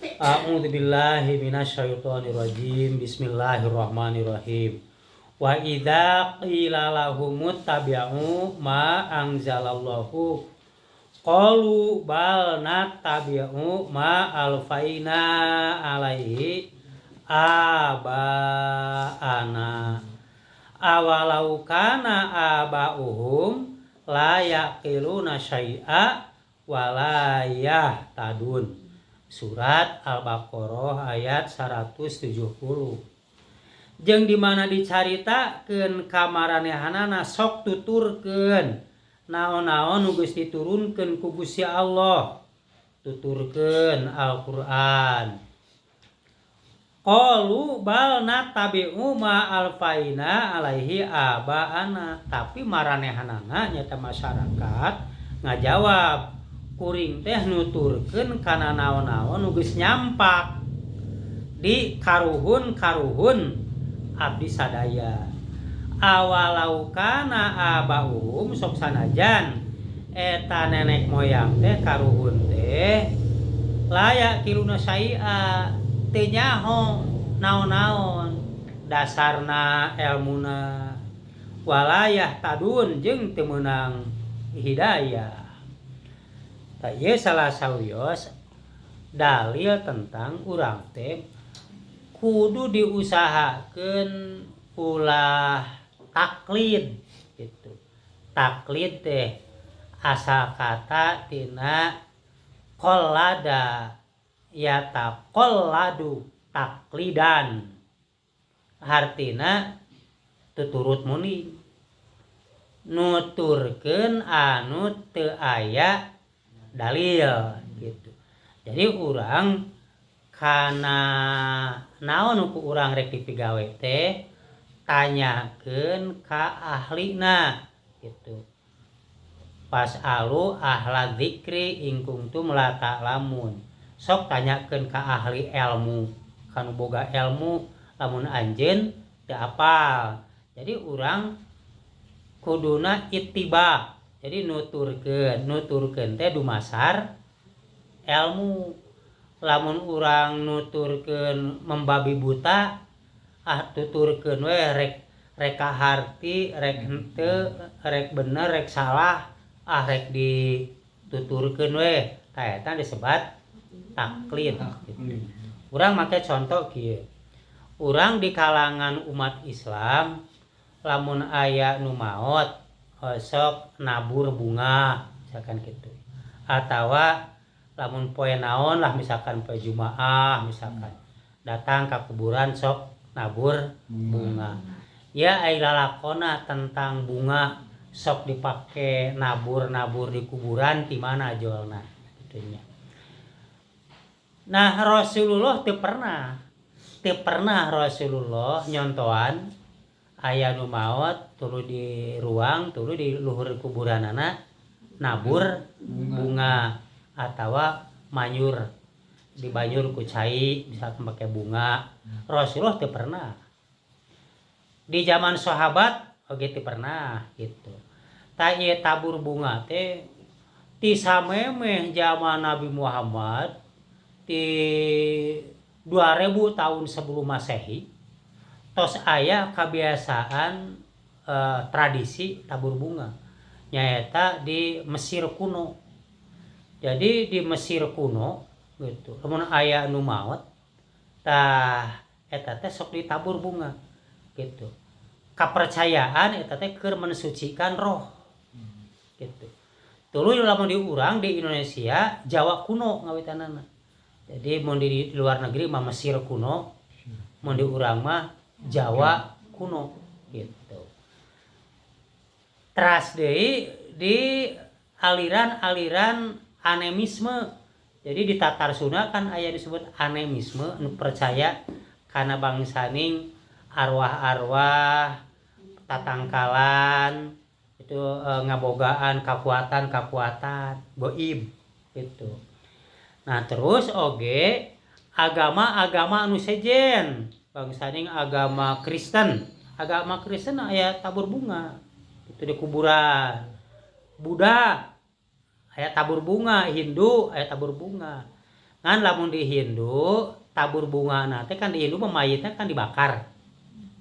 A'udzu billahi minasyaitonir rajim. Bismillahirrahmanirrahim. Wa idza qila lahum ittabi'u ma anzalallahu qalu bal nattabi'u ma alfaina alaihi aba'ana awalau kana aba'uhum la yaqiluna syai'a wa la yahtadun. Surat Al-Baqarah ayat 170. Jeung di mana dicaritakeun ka maranehanana, sok tuturkeun naon-naon nu geus diturunkeun ku Gusti Allah, tuturkeun Al-Qur'an. Qalu bal natabi'u ma alfaina alaihi aba'ana, tapi maranehanana nyata masyarakat ngajawab, kuring teh nuturkeun kana naon-naon nu geus nyampak di karuhun-karuhun abdi sadaya. Awalau kana aba'uhum, sok sanajan eta nenek moyang teh, karuhun teh, la yaqiluna syai'a, teu nyaho naon-naon dasarna elmuna, wala yahtadun, jeung teu meunang hidayah. Tah, ieu salah sawios dalil tentang urang teh kudu diusahakeun ulah taklid gitu. Taklid teh asal kata tina qallada yataqalladu taklidan, hartina tuturut muni, nuturkeun anu teu aya dalil gitu. Jadi urang kana naon ku urang rek dipigawe teh tanyakeun ka ahlina gitu. Fas'alu ahla dzikri in kuntum la ta'lamun. Sok tanyakeun ka ahli ilmu, kanu boga ilmu, lamun anjeun teu apal. Jadi urang kuduna ittiba. Jadi nuturkeun, nuturkeun teh dumasar ilmu. Lamun urang nuturkeun membabi buta, ah, tuturkeun we, rek rek kaharti rek henteu, rek bener rek salah, ah, rek dituturkeun we, tah eta disebat taklid gitu. Urang make contoh kieu. Urang di kalangan umat Islam, lamun aya nu maot, sok nabur bunga misalkan gitu, atawa lamun poe naon lah, misalkan poe Jumaah misalkan, datang ke kuburan sok nabur bunga. Ya, ai lalakona tentang bunga sok dipake nabur-nabur di kuburan di mana jualna gitu nya. Nah, Rasulullah teu pernah Rasulullah nyontoan aya nu maot tuluy di ruang, tuluy di luhur kuburanana nabur bunga atawa manyur, dibanyur ku cai misalkan pakai bunga. Rasulullah teu pernah. Di zaman sahabat oge teu pernah gitu. Tah, ieu tabur bunga teh ti samemeh zaman Nabi Muhammad, ti 2000 tahun sebelum Masehi tos aya kebiasaan, tradisi tabur bunga, nyaeta di Mesir kuno. Jadi di Mesir kuno gitu, lamun aya nu maot, tah eta teh sok ditabur bunga gitu. Kapercayaan eta teh keur mensucikan roh gitu. Tuluy lamun di urang di Indonesia, Jawa kuno ngawitanana. Jadi mun di luar negeri mah Mesir kuno, mun di urang mah Jawa kuno gitu. Teras deui di aliran-aliran animisme. Jadi di Tatar Sunda kan aya disebut animisme, nu percaya kana bangsaning arwah-arwah, tatangkalan itu, ngabogaan kakuatan-kakuatan goib gitu. Nah, terus oge agama-agama anu sejen, bangsaning agama Kristen. Agama Kristen aya tabur bunga itu di kuburan. Buddha aya tabur bunga, Hindu aya tabur bunga. Ngan lamun di Hindu tabur bunga teh kan di Hindu mah mayitna kan dibakar,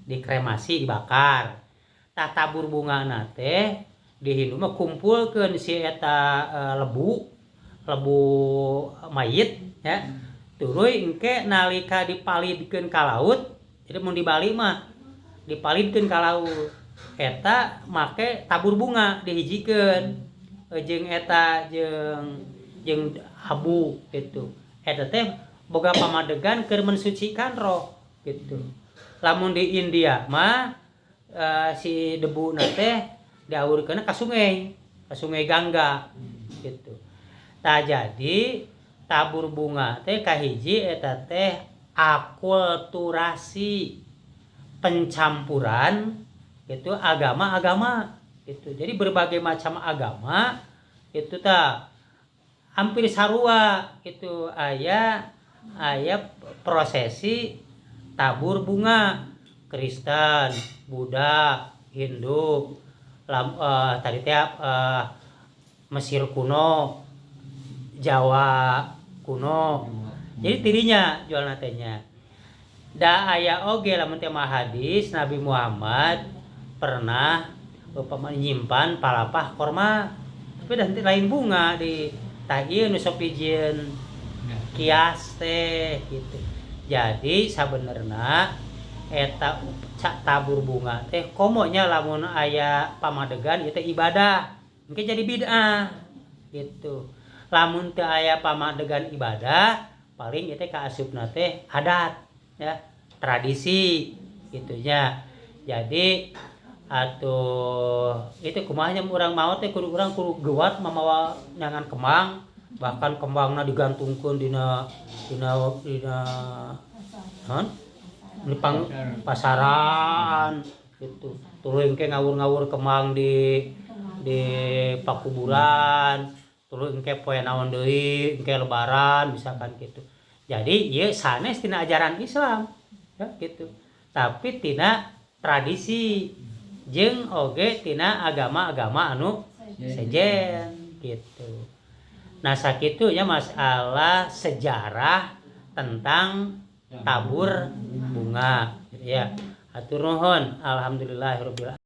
dikremasi, dibakar. Tah, tabur bunga teh di Hindu mah kumpulkeun si eta lebu lebu mayit ya, tuluy engke nalika dipalidkeun ka laut. Jadi mun di Bali mah dipalidkeun ka laut eta make tabur bunga, dihijikeun jeung eta jeung jeung abu gitu. Eta teh boga pamadegan keur mensucikan roh gitu. Lamun di India mah si debu teh diawurkeun ka sungai Gangga gitu. Tah, jadi tabur bunga teh kahiji eta teh akulturasi, pencampuran itu agama-agama gitu. Jadi berbagai macam agama itu tak hampir sarua itu, aya aya prosesi tabur bunga, Kristen, Buddha, Hindu, tadi teh Mesir kuno, Jawa kuno. Jadi tirinya jual natenya. Da aya oge lamun teh mah hadis Nabi Muhammad pernah upama nyimpan palapah korma, tapi dan lain bunga di tah ieu nu sok dijieun kias teh gitu. Jadi sabenerna eta cak tabur bunga teh komo nya lamun aya pamadegan itu ibadah, mungkin jadi bid'ah gitu. Lamun teu aya pamadegan ibadah, paling itu kaasupna teh adat ya, tradisi gitu nya. Jadi atuh itu kumaha nya, urang maot teh kudu urang kudu gewat mamawa neangan kembang, bahkan kembangna digantungkeun dina dina dina naon di pasaran gitu. Tuluy engke ngawur-ngawur kembang di pakuburan, tuluy engke poe naon deui, engke Lebaran misalkan gitu. Jadi ieu sanes tina ajaran Islam ya gitu, tapi tina tradisi jeung oge tina agama-agama anu sejen gitu. Nah, sakitu nya masalah sejarah tentang tabur bunga ya. Hatur nuhun, alhamdulillahirabbil.